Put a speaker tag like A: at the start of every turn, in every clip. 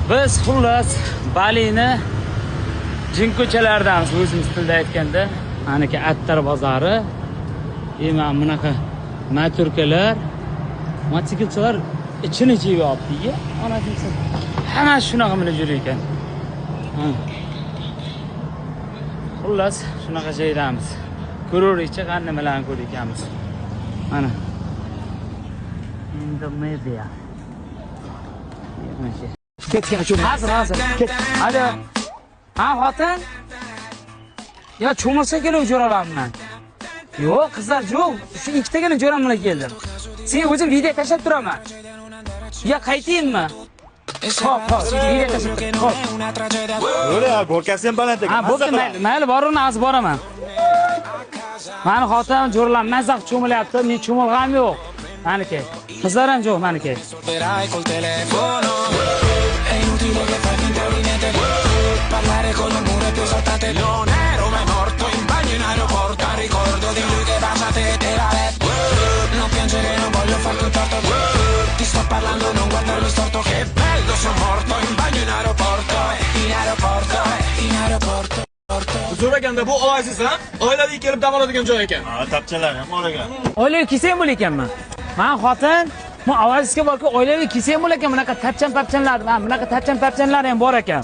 A: Biz xullas Balini jin ko'chalaridamiz, o'zimiz tilda aytganda. Maniki Attar bozori. Mana bunaqa maturkalar, mototsiklchilar ichini jeyapti. Onasi hammasi shunaqa minib yur ekan. Xullas shunaqa joydamiz. Ko'rurikcha qanday nimalarni ko'rar ekanmiz. Mana Indoneziya.
B: Ketgan cho'mil.
A: Hozir, hozir. Ket. Alo. Ha, xotin? Ya cho'milsa kelib jo'ralarman. Yo'q, qizlar, yo'q. Shu ikkitagina jo'ram bilan keldim. Sen o'zim video tashlab turaman. Ya qaytayinmi? Hop, hop, video tashlab tur. Hop.
C: Yo'q, gorkasi ham baland ekan.
A: Ha, bo'pti, mayli, mayli, boraman, hozir boraman. Mani xotinim jo'ralar mazza qilib cho'milyapti, men cho'milg'am yo'q. Maniki. Qizlar ham yo'q, maniki.
D: Parlare con un muro più saltate. Non ero mai morto in bagno in aeroporto. Ricordo di lui che bacia te e vabbè. Non piangere, non voglio farti un torto. Ti sto parlando, non guardarmi storto. Che bello, sono morto in bagno in aeroporto. In aeroporto, in aeroporto.
E: So'raganda bu oaziz ha? Oilaviy kelib dam oladigan joy ekan.
C: Ha, tapchalar ham bor ekan.
A: Oilaviy kelsam bo'lar ekanman. Men xotin, bu oazisga borku oilaviy kelsam bo'lar ekan, bunaqa tapchan-papchanlar, mana bunaqa tapchan-papchanlar ham bor ekan.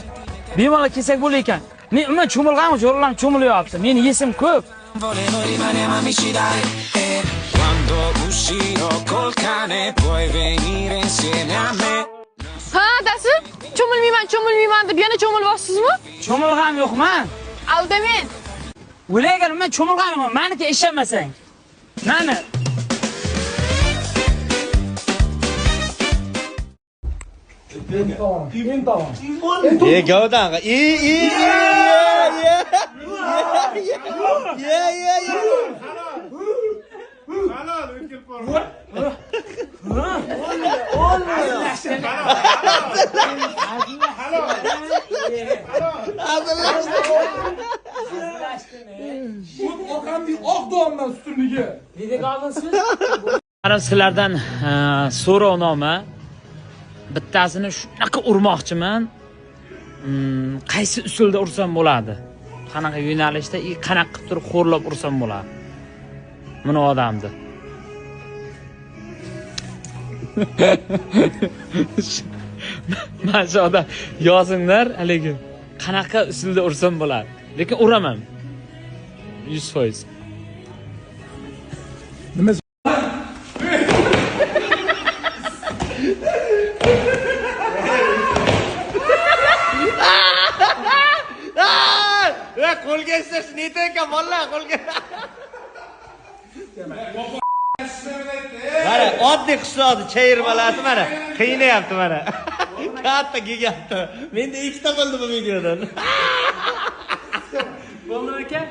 A: Bemalol kelsak bo'lar ekan. Men umuman cho'milganmi, jo'ralarım cho'milyapti. Meni yesim ko'p.
D: Volevo rimanere amici dai. E quando uscirò col cane puoi venire insieme a me.
F: Ha, adasi, cho'milmayman, cho'milmayman deb yana cho'milyapsizmi?
A: Cho'milg'am yo'qman.
F: Aldamen.
A: O'lagan men cho'milg'am yo'qman. Meniki ishonmasang. Mani.
C: E, gavdan. E, e, e, e. Ye, ye, ye.
G: Halol o'tkir ko'rma.
E: Orqamdagi oq dondan ustunligi.
A: Mana sizlardan so'rovnoma bittasini shunaqa urmoqchiman. Qaysi usulda ursam bo'ladi? Qanaqa yo'nalishda, qanaqa qilib turib xo'rlab ursam bo'ladi? Buni odamni. Mana shu odam yozinglar, haligi qanaqa usulda ursam bo'ladi? Lekin uraman. 100%.
E: Nima?
C: Qo'lga ishlash niyati ekan, bolalar, qo'lga. Mana oddiy qishloqni chayirmalasi mana qiynayapti mana. Katta kelganti. Menda ikkita bo'ldi bu videodan.
A: Bo'ldimi aka?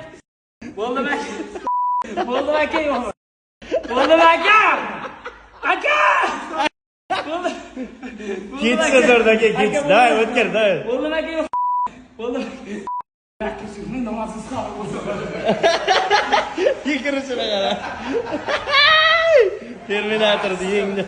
A: Bo'ldimi aka? Bo'ldimi aka yo'qmi? Bo'ldimi aka? Aka! Bo'ldi.
C: Ketsa zo'rda aka, ketsa. Davay, o'tkir, davay.
A: Bo'ldimi aka yo'q? Bo'ldimi?
C: Yigirishini qara. Terminatorni yengdi.